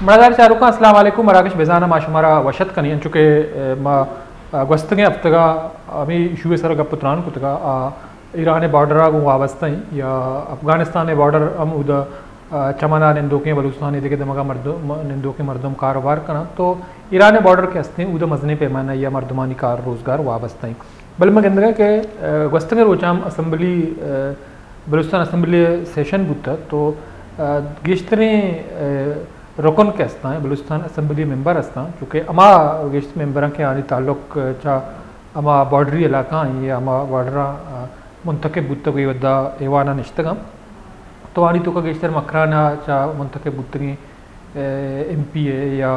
مڑادار چاروکاں، السلام علیکم۔ مراگش بزاناں ما شمارا وش اتک کنیں، انچو کہ، اے، ما، اے، گوستگیں ہفتگا ہمے ایشو ءِ سرا گپ ءُ تران کتگا، آ، ایران ءِ بارڈر ءَ گوں وابستہ ایں یا افغانستان ءِ بارڈر ہم اودا، آ، چمن ءَ نندوکیں بلوچستان ءِ دگہ دمگا مردم، نندوکیں مردم کاروبار کناں، تو ایران ءِ بارڈر کہ ہستیں اودا مزنیں پیمانہ یا مردمانی کار روزگار وابستہ ایں۔ بلے ما گندگا کہ، اے، گوستگیں روچاں ہم اسمبلی، اے، بلوچستان اسمبلی ءِ سیشن بوتگ، تو، اے، گیشتریں، اے، رکن کہ استاں، بلوچستان اسمبلی ءِ ممبر استاں، چونکہ ہما گیشتر ممبراں کہ آنی تعلق چہ ہما بارڈری علاقہ ایں یا ہما بارڈراں، اے، منتخب بوتگ، اے وھدا ایوان ءَ نشتگاں۔ تو آنی توکا گیشتر مکران ءَ چہ منتخب بوتگیں، اے، ایم پی اے یا،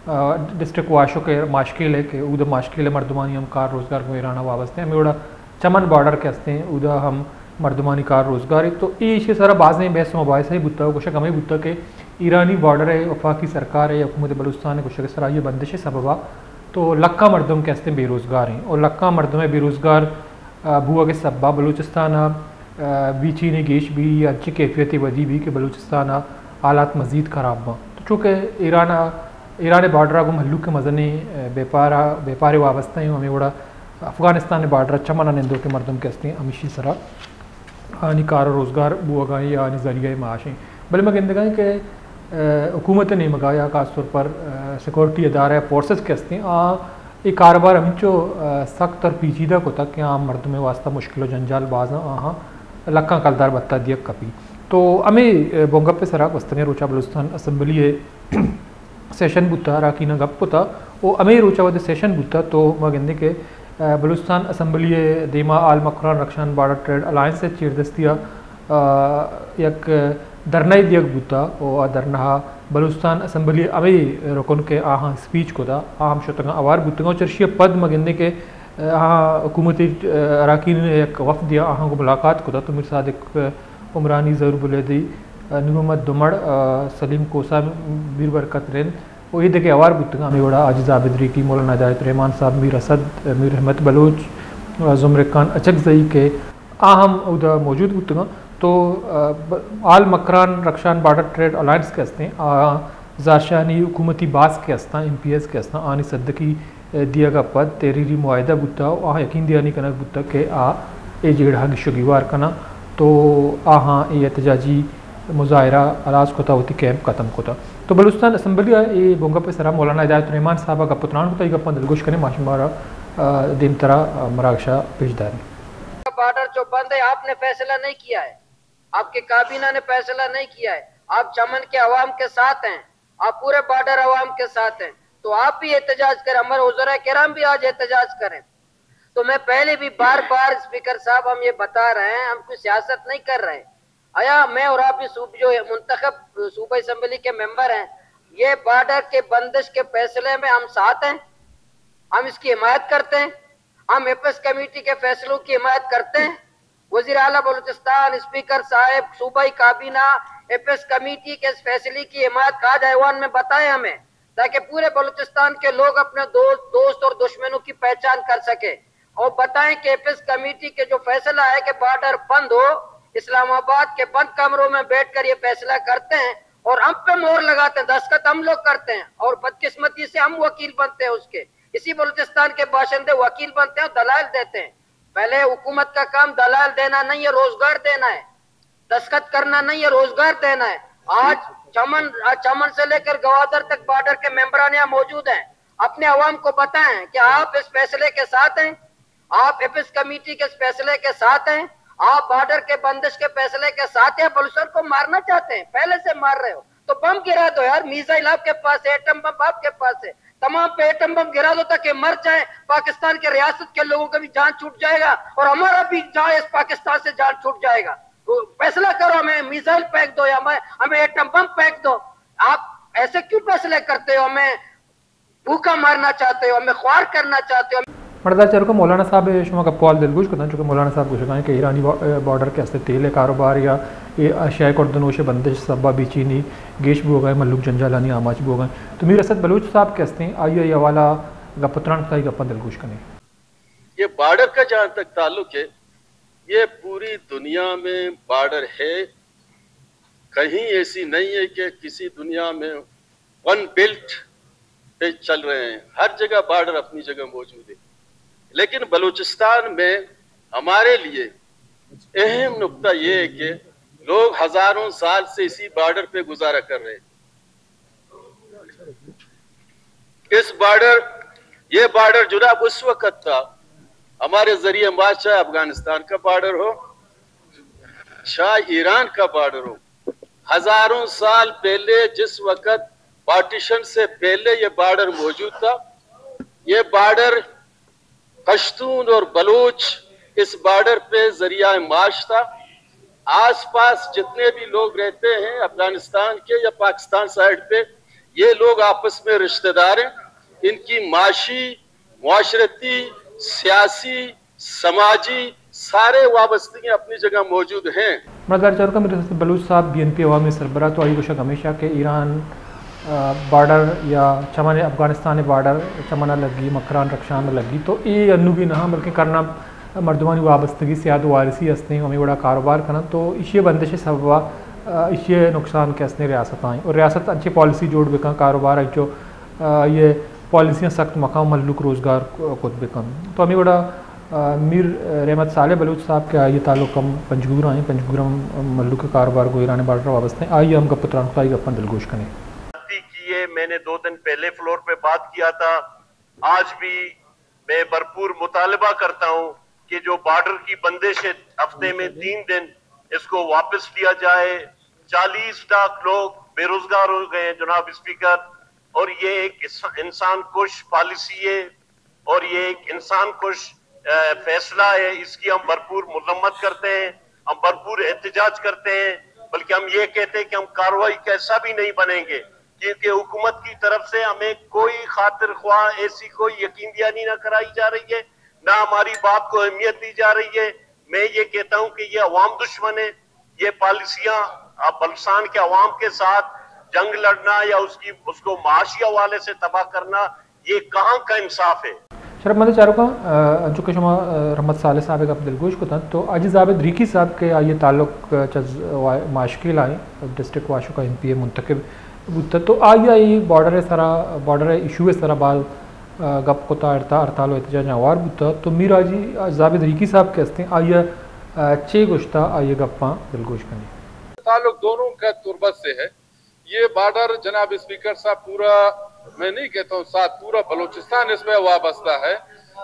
اے، ڈسٹرکٹ واشک ءِ ماشکیل ءِ کہ اود ماشکیل ءِ مردمانی ہم کار روزگار گوں ایران ءَ وابستہ ایں۔ ہمے وڑا چمن بارڈر کہ استیں، اودا ہم مردمانی کار روزگارے۔ تو اے ایشی ءِ سرا بازیں بحث ءُ مباحثہ بوتگ، گوشگ ہمے بوتگ کہ ایرانی بارڈر ءِ وفاقی سرکار ءِ حکومت بلوچستان ءِ گوشگ ءِ سرا آئی ءِ بندش ءِ سببا تو لکاں مردم کہ استیں بے روزگار ایں اور لکاں مردم ءِ بے روزگار، آ، بوگ ءِ سببا بلوچستان ءَ، آ، بے چینی گیش بی یا انچیں کیفیتے ودی بی کہ بلوچستان ءِ حالات مزید خراب باں۔ تو چونکہ ایران ءَ، ایران ءِ بارڈر ءَ گوں مھلوک ءِ مزنیں، آ، بیپار ءَ، بیپارے وابستہ ایں، ہمے وڑا افغانستان ءِ بارڈر ءَ چمن ءَ نندوکیں مردم کہ استیں، ہمیشی سرا آنی کار ءُ روزگار بوگا ایں یا آنی ذریعہ معاش ایں۔ بلے ما گندگا ایں کہ، اے، حکومت ءِ نیمگا یا خاص طور پر، اے، سیکورٹی ادارہ فورسز کہ استیں، آ اے کاروبار ہمینچو، اے، سخت اور پیچیدہ کتگ کہ عام مردم ءِ واسطہ مشکل ءُ جنجال باز ایں، آہاں لکاں کلدار بھتہ دیگ کپی۔ تو ہمے، اے، بنگپ ءِ سرا گوستگیں روچا بلوچستان اسمبلی ءِ سیشن بوتا، اراکین ءَ گپ کتا، او ہمے روچ ءَ وھدے سیشن بوتا تو ما گندیں کہ، آ، بلوچستان اسمبلی ءِ دیما آل مکران رخشان بارڈر ٹریڈ الائنس ءِ چیردستی ءَ، آ، یک دھرنہ دیگ بوتا، او آ دھرنہ ءَ بلوچستان اسمبلی ءِ ہمے رکن کہ آہاں اسپیچ کتا، آ ہم شتگاں ہوار بوتگاں۔ چرشی ءَ پد ما گندیں کہ، آ، آہاں حکومتی، آ، اراکین ءِ یک وفدے ءَ آہاں گوں ملاقات کتا تو میر صادق عمرانی، ظہور بلیدی، نور محمد دمڑ، سلیم کھوسہ، میر برکت رند و اے دگہ ہوار بوتگاں۔ ہمے وڑا حاجی زاہد ریکی، مولانا ہدایت الرحمن صاحب، میر اسد، میر رحمت بلوچ، زمرک خان اچکزئی کہ آ ہم اودا موجود بوتگاں۔ تو، آ، ب-، آل مکران رخشان بارڈر ٹریڈ الائنس کہ ہستیں، آ زہرشانی حکومتی باسک کہ ہستاں، ایم پی ایز کہ ہستاں، آنی صدقی دیگ ءَ پد تحریری معاہدہ بوتگ و آہاں یقین دہانی کنگ بوتگ کہ آ اے جیڑہ ءَ گیش و گیوار کناں تو آہاں اے احتجاجی مظاہرہ ہلاس کتگ، وتی کیمپ ختم کتگ۔ تو بلوچستان اسمبلی ءَ اے بنگپ ءِ سرا مولانا ہدایت الرحمن صاحب ءَ گپ و تران کتگ، اے گپاں دلگوش کنیں، ما شمارا، آ، دیمترا، آ، مراگش ءَ پیش داریں۔ بارڈر جو بند ہے، آپ نے فیصلہ نہیں کیا ہے، آپ کے کابینہ نے فیصلہ نہیں کیا ہے، آپ چمن کے عوام کے ساتھ ہیں، آپ پورے بارڈر عوام کے ساتھ ہیں، تو آپ بھی احتجاج کریں، ہمارے وزراء کرام بھی آج احتجاج کریں۔ تو میں پہلے بھی بار بار، اسپیکر صاحب، ہم یہ بتا رہے ہیں، ہم کوئی سیاست نہیں کر رہے۔ آیا میں اور آپ بھی صوب-، جو منتخب صوبہ اسمبلی کے ممبر ہیں، یہ بارڈر کے بندش کے فیصلے میں ہم ساتھ ہیں، ہم اس کی حمایت کرتے ہیں، ہم ایپس کمیٹی کے فیصلوں کی حمایت کرتے ہیں۔ وزیر اعلیٰ بلوچستان، اسپیکر صاحب، صوبائی کابینہ، ایپس کمیٹی کے اس فیصلے کی حمایت آج ایوان میں بتائیں ہمیں، تاکہ پورے بلوچستان کے لوگ اپنے دوست، دوست اور دشمنوں کی پہچان کر سکیں اور بتائیں کہ ایپس کمیٹی کے جو فیصلہ ہے کہ بارڈر بند ہو، اسلام آباد کے بند کمروں میں بیٹھ کر یہ فیصلہ کرتے ہیں اور ہم پہ مہر لگاتے ہیں، دستخط ہم لوگ کرتے ہیں اور بدقسمتی سے ہم وکیل بنتے ہیں اس کے۔ اسی بلوچستان کے باشندے وکیل بنتے ہیں اور دلائل دیتے ہیں۔ پہلے حکومت کا کام دلائل دینا نہیں ہے، روزگار دینا ہے۔ دستخط کرنا نہیں ہے، روزگار دینا ہے۔ آج چمن، آج چمن سے لے کر گوادر تک بارڈر کے ممبران یہاں موجود ہیں، اپنے عوام کو بتائیں کہ آپ اس فیصلے کے ساتھ ہیں، آپ ایپس کمیٹی کے اس فیصلے کے ساتھ ہیں، آپ بارڈر کے بندش کے فیصلے کے ساتھ ہیں، بلوچستان کو مارنا چاہتے ہیں، پہلے سے مار رہے ہو۔ تو بم گرا دو یار، میزائل آپ کے پاس ہے، ایٹم بم آپ کے پاس ہے، تمام پہ ایٹم بم گرا دو تاکہ مر جائیں، پاکستان کے ریاست کے لوگوں کا بھی جان چھوٹ جائے گا اور ہمارا بھی جان، اس پاکستان سے جان چھوٹ جائے گا۔ تو فیصلہ کرو، ہمیں میزائل پھینک دو یا ہمیں، ہمیں ایٹم بم پھینک دو۔ آپ ایسے کیوں فیصلے کرتے ہو؟ ہمیں بھوکا مارنا چاہتے ہو، ہمیں خوار کرنا چاہتے ہو۔ مڑدار چاروکاں، مولانا صاحب ءِ شما گپ ءُ حال دلگوش کتاں، چونکہ مولانا صاحب گوشگا ایں کہ ایرانی با-، بارڈر کہ است، تیل ءِ کاروبار یا اے اشیاء خوردنوش ءِ بندش سببا بے چینی گیش بوگا ایں، مھلوک جنجالانی آماچ بوگا ایں۔ تو میر اسد بلوچ صاحب کہ ہستیں، آئی ءِ حوالہ گپ ءُ تران کتگ، اے گپاں دلگوش کنیں۔ یہ بارڈر کا جہاں تک تعلق ہے، یہ پوری دنیا میں بارڈر ہے، کہیں ایسی نہیں ہے کہ کسی دنیا میں ون بیلٹ پہ چل رہے ہیں، ہر جگہ بارڈر اپنی جگہ موجود ہے، لیکن بلوچستان میں ہمارے لیے اہم نقطہ یہ ہے کہ لوگ ہزاروں سال سے اسی بارڈر پہ گزارا کر رہے ہیں۔ اس بارڈر، یہ بارڈر جناب اس وقت تھا، ہمارے ذریعے معاش، چاہے افغانستان کا بارڈر ہو، چاہے ایران کا بارڈر ہو، ہزاروں سال پہلے جس وقت پارٹیشن سے پہلے یہ بارڈر موجود تھا، یہ بارڈر پشتون اور بلوچ اس بارڈر پہ ذریعہ معاش تھا۔ آس پاس جتنے بھی لوگ رہتے ہیں افغانستان کے یا پاکستان سائیڈ پہ، یہ لوگ آپس میں رشتہ دار ہیں، ان کی معاشی، معاشرتی، سیاسی، سماجی سارے وابستگی اپنی جگہ موجود ہیں۔ مردار چارکا میرے ساتھ بلوچ صاحب، بی این پی عوامی سربراہ، تو آئی گوشگ ہمیشہ کہ ایران، آ، بارڈر یا چمن افغانستان بارڈر چمن لگی، مکران رخشان لگی، تو اے انو بھی نہ بلکہ کرنا مردمانی وابستگی سیاد وارثی ہستیں، ہمیں وڑا کاروبار کنن، تو ایشی بندش سبب، آ، ایشی نقصان کہ ہستیں ریاست آئیں، اور ریاست انچے پالیسی جوڑ بکن، کاروبار انچو، آ، یہ پالیسیاں سخت مکان ملوک روزگار کت بکن۔ تو ہمیں وڑا، آ، میر رحمت صالح بلوچ صاحب کہ آئی تعلق ہم پنجگور آئیں، پنجگور ہم ملوک کاروبار گو ایران بارڈر وابستہ ہیں، آئی ہم گپ تران کتا، آئی گپاں دلگوش کنیں۔ غلطی کی ہے، میں نے دو دن پہلے فلور پہ بات کیا تھا، آج بھی میں بھرپور مطالبہ کرتا ہوں کہ جو بارڈر کی بندش ہے ہفتے میں تین دن، اس کو واپس لیا جائے۔ چالیس لاکھ لوگ بے روزگار ہو گئے ہیں جناب اسپیکر، اور یہ ایک اس-، انسان کش پالیسی ہے، اور یہ ایک انسان کش، آ، فیصلہ ہے، اس کی ہم بھرپور مذمت کرتے ہیں، ہم بھرپور احتجاج کرتے ہیں، بلکہ ہم یہ کہتے ہیں کہ ہم کارروائی کا حصہ بھی نہیں بنیں گے، کیونکہ حکومت کی طرف سے ہمیں کوئی خاطر خواہ ایسی کوئی یقین دہانی نہ کرائی جا رہی ہے، نہ ہماری بات کو اہمیت دی جا رہی ہے۔ میں یہ کہتا ہوں کہ یہ عوام دشمن ہے، یہ پالیسیاں، آ، بلوچستان کے عوام کے ساتھ جنگ لڑنا یا اس کی، اس کو معاشی حوالے سے تباہ کرنا، یہ کہاں کا انصاف ہے؟ شرف مند چاروکاں، آ، انچو کہ شما، آ، رحمت صالح صاحب ء گپ دلگوش کتنت، تو حاجی زابد ریکی صاحب کہ آئی تعلق، آ، چہ وا-، ماشکیل آئیں، ڈسٹرکٹ واشو کا ایم پی اے منتخب بوتا، تو آئی آئی بارڈر سرا، بارڈر ایشو سرا باز، آ، گپ کتا، ہڑتا-، ہڑتال و احتجاج آوار بوتا، تو میر حاجی زابد ریکی صاحب کہ ہستیں، آئی ء، آ، چے گوشتا، آئی ء گپاں دلگوش کنیں۔ تعلق دونوں کا تربت سے ہے۔ یہ بارڈر، جناب اسپیکر صاحب، پورا، میں نہیں کہتا ہوں ساتھ، پورا بلوچستان اس میں وابستہ ہے۔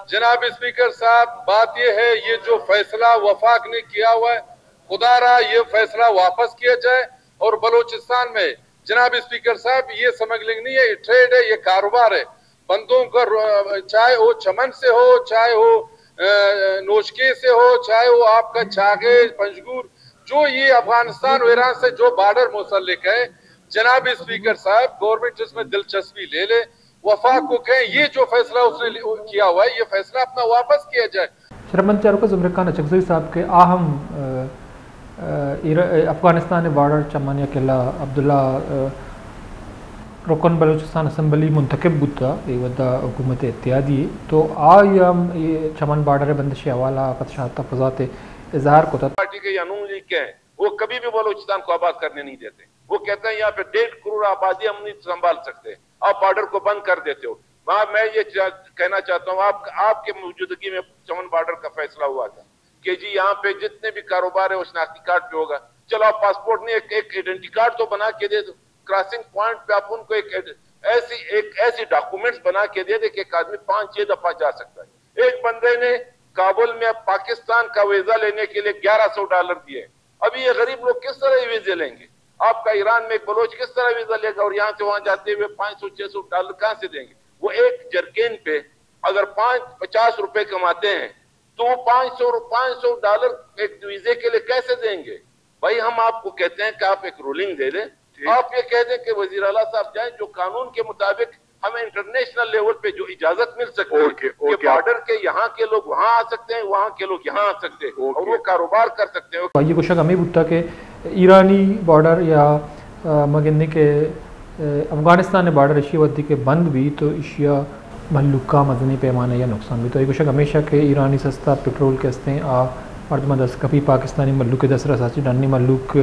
جناب اسپیکر صاحب، بات یہ ہے، یہ جو فیصلہ وفاق نے کیا ہوا ہے، خدا را یہ فیصلہ واپس کیا جائے اور بلوچستان میں، جناب اسپیکر صاحب، یہ سمگلنگ نہیں ہے، یہ ٹریڈ ہے، یہ کاروبار ہے۔ بندوں کا رو-، چاہے وہ چمن سے ہو، چاہے وہ، آ، نوشکے سے ہو، چاہے وہ آپ کا چھاگے، پنجگور، جو یہ افغانستان و ایران سے جو بارڈر منسلک ہے، جناب اسپیکر صاحب، گورنمنٹ اس میں دلچسپی لے لے، وفاق کو کہیں، یہ جو فیصلہ اس نے لے-، کیا ہوا ہے، یہ فیصلہ اپنا واپس کیا جائے۔ شرف مند چاروکا زمرکان اچکزئی صاحب کہ آ ہم، آ، آ، ایر-، افغانستان بارڈر چمن یا قلعہ عبداللہ، آ، رکن بلوچستان اسمبلی منتخب بوتا، اے ودا حکومت اتحادی، تو آئی ہم اے چمن بارڈر بندش حوالہ خدشات تفضات اظہار کتا۔ پارٹی کے یا نون لیگ کے ہیں، وہ کبھی بھی بلوچستان کو آباد کرنے نہیں دیتے۔ وہ کہتے ہیں، یہاں پہ ڈیڑھ کروڑ آبادی ہم نہیں سنبھال سکتے، آپ بارڈر کو بند کر دیتے ہو۔ وہاں میں یہ چا-، کہنا چاہتا ہوں، آپ، آپ کے موجودگی میں چمن بارڈر کا فیصلہ ہوا تھا کہ جی، یہاں پہ جتنے بھی کاروبار ہے، وہ شناختی کارڈ پہ ہوگا۔ چلو، آپ پاسپورٹ نہیں، ایک، ایک آئیڈینٹی کارڈ تو بنا کے دے دو۔ کراسنگ پوائنٹ پہ آپ ان کو ایک ایڈ-، ایسی، ایک ایسی ڈاکومنٹس بنا کے دے دے کہ ایک آدمی پانچ چھ دفعہ جا سکتا ہے۔ ایک بندے نے کابل میں پاکستان کا ویزا لینے کے لیے گیارہ سو ڈالر دیے۔ ابھی یہ غریب لوگ کس طرح یہ ویزے لیں گے؟ آپ کا ایران میں ایک بلوچ کس طرح ویزا لے گا اور یہاں سے وہاں جاتے ہوئے پانچ سو چھ سو ڈالر کہاں سے دیں گے؟ وہ ایک جرکین پہ اگر پانچ، پچاس روپے کماتے ہیں تو وہ پانچ سو، پانچ سو ڈالر ایک ویزے کے لیے کیسے دیں گے؟ بھائی، ہم آپ کو کہتے ہیں کہ آپ ایک رولنگ دے دیں، ٹھیک۔ آپ یہ کہہ دیں کہ وزیر اعلیٰ صاحب جائیں، جو قانون کے مطابق ہمیں انٹرنیشنل لیول پہ جو اجازت مل سکتی ہے اوکے، کہ اوکے، آپ بارڈر کے یہاں کے لوگ وہاں آ سکتے ہیں، وہاں کے لوگ یہاں آ سکتے ہیں اور اوکے۔ وہ کاروبار کر سکتے ہیں۔ آئی گوشگ ہمیں بوتا کہ ایرانی بارڈر یا، آ، مگندی کہ، آ، افغانستان بارڈر اشی وقتی کہ بند بھی تو اشیا مھلوک ء مزنیں پیمانہ ء نقصان بیت۔ آئی گوشگ ہمیش ات کہ ایرانی سستا پٹرول کہ استیں آ مردماں دست کپی، پاکستانی مھلوک ء دسترس ء چہ ڈنی مھلوک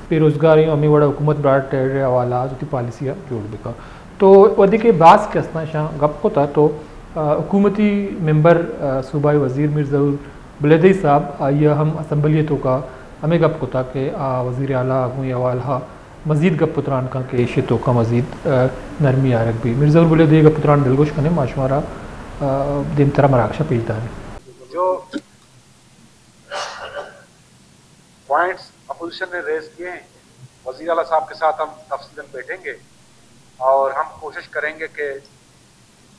بے روزگار ایں، ہمے وڑ ء حکومت براڈ ٹریڈ ء حوالہ ء وتی پالیسی ء جوڑ بکن۔ تو وھدے کہ باسک استاں شاں گپ کتا تو، آ، حکومتی ممبر، آ، صوبائی وزیر میر ظہور بلیدئی صاحب، آئی ءَ ہم اسمبلی ءِ توکا ہمے گپ کتا کہ آ وزیر اعلیٰ گوں اے حوالہ ءَ مزید گپ ءُ تران کن کہ ایشی توکا مزید، آ، نرمی آرگ بی۔ میر ظہور بلیدئی ءِ گپ ءُ تران دلگوش کنیں، ما شمارا، آ، دیمترا مراگش ءَ پیش داریں۔ جو پوائنٹس اپوزیشن نے ریز کیے ہیں، وزیر اعلیٰ صاحب کے ساتھ ہم تفصیلاً بیٹھیں گے اور ہم کوشش کریں گے کہ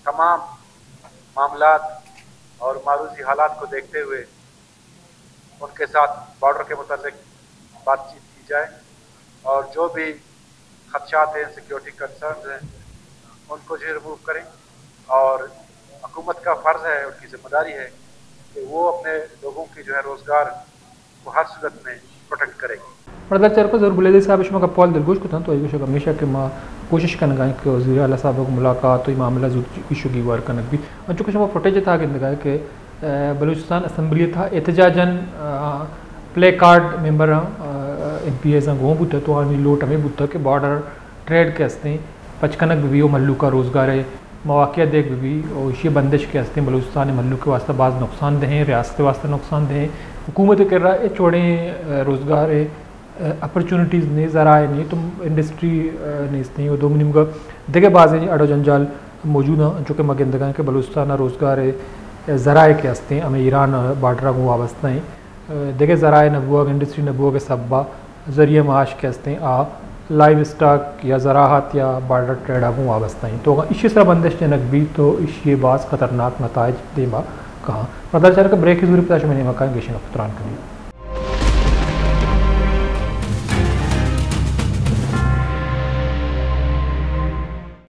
تمام معاملات اور معروضی حالات کو دیکھتے ہوئے ان کے ساتھ بارڈر کے متعلق بات چیت کی جائے اور جو بھی خدشات ہیں، سیکیورٹی کنسرنز ہیں، ان کو جو ریموو کریں اور حکومت کا فرض ہے، ان کی ذمہ داری ہے کہ وہ اپنے لوگوں کی جو ہے روزگار کو ہر صورت میں پروٹیکٹ کرے۔ مردار چرکو ظہور بلیدئی صاحب، شما گپوال دلگوش کتن تو ایگوشگ ہمیشہ کہ ما کوشش کنگا ہیں کہ وزیر اعلیٰ صاحب کو ملاقات و یہ معاملہ زود ایشو گیوار کنگ بی۔ انچو کہ شما فوٹیج تھا گندگا ہے کہ، آ، بلوچستان اسمبلی تھا احتجاجاً، آ، پلے کارڈ ممبر، آ، ایم پی ایز گوں بوتا تو آنی لوٹ ہمیں بوتا کہ بارڈر ٹریڈ کے ہستیں پچ کنگ بہ بی و مھلوک ءَ روزگار ءِ مواقع دیگ بہ بی و ایشی ءِ بندش کہ ہستیں بلوچستان ءِ مھلوک ءِ واستہ باز نقصان دہ ایں، ریاست ءِ واستہ نقصان دہ ایں، حکومت ءِ کرا ہچ وڑیں، آ، روزگار ءِ، آ، اپرچونیٹیز نے، ذرائع نے، تو انڈسٹری، آ، نیست ایں و دومی نیمگا دگہ بازیں اڑ و جنجال موجود ایں، انچو کہ ما گندگا ایں کہ بلوچستان ءِ روزگار ءِ، آ، ذرائع کہ ہستیں ہمیں ایران ءِ بارڈر ءَ گوں وابستہ ایں۔ دگہ ذرائع نہ بوگ، انڈسٹری نہ بوگ ءِ سبب ءَ ذریعہ معاش کہ ہستیں آ لائیو اسٹاک یا زراعت یا بارڈر ٹریڈ ءَ گوں وابستہ ایں۔ تو اگاں ایشی سرا بندش جنگ بیت تو ایشی ءِ باز خطرناک نتائج دیما کاں۔ مردار چرکو بریک ءِ زوری پدا شمئے نیمگا کائیں، گیشیں گپ ءُ تران کنیں۔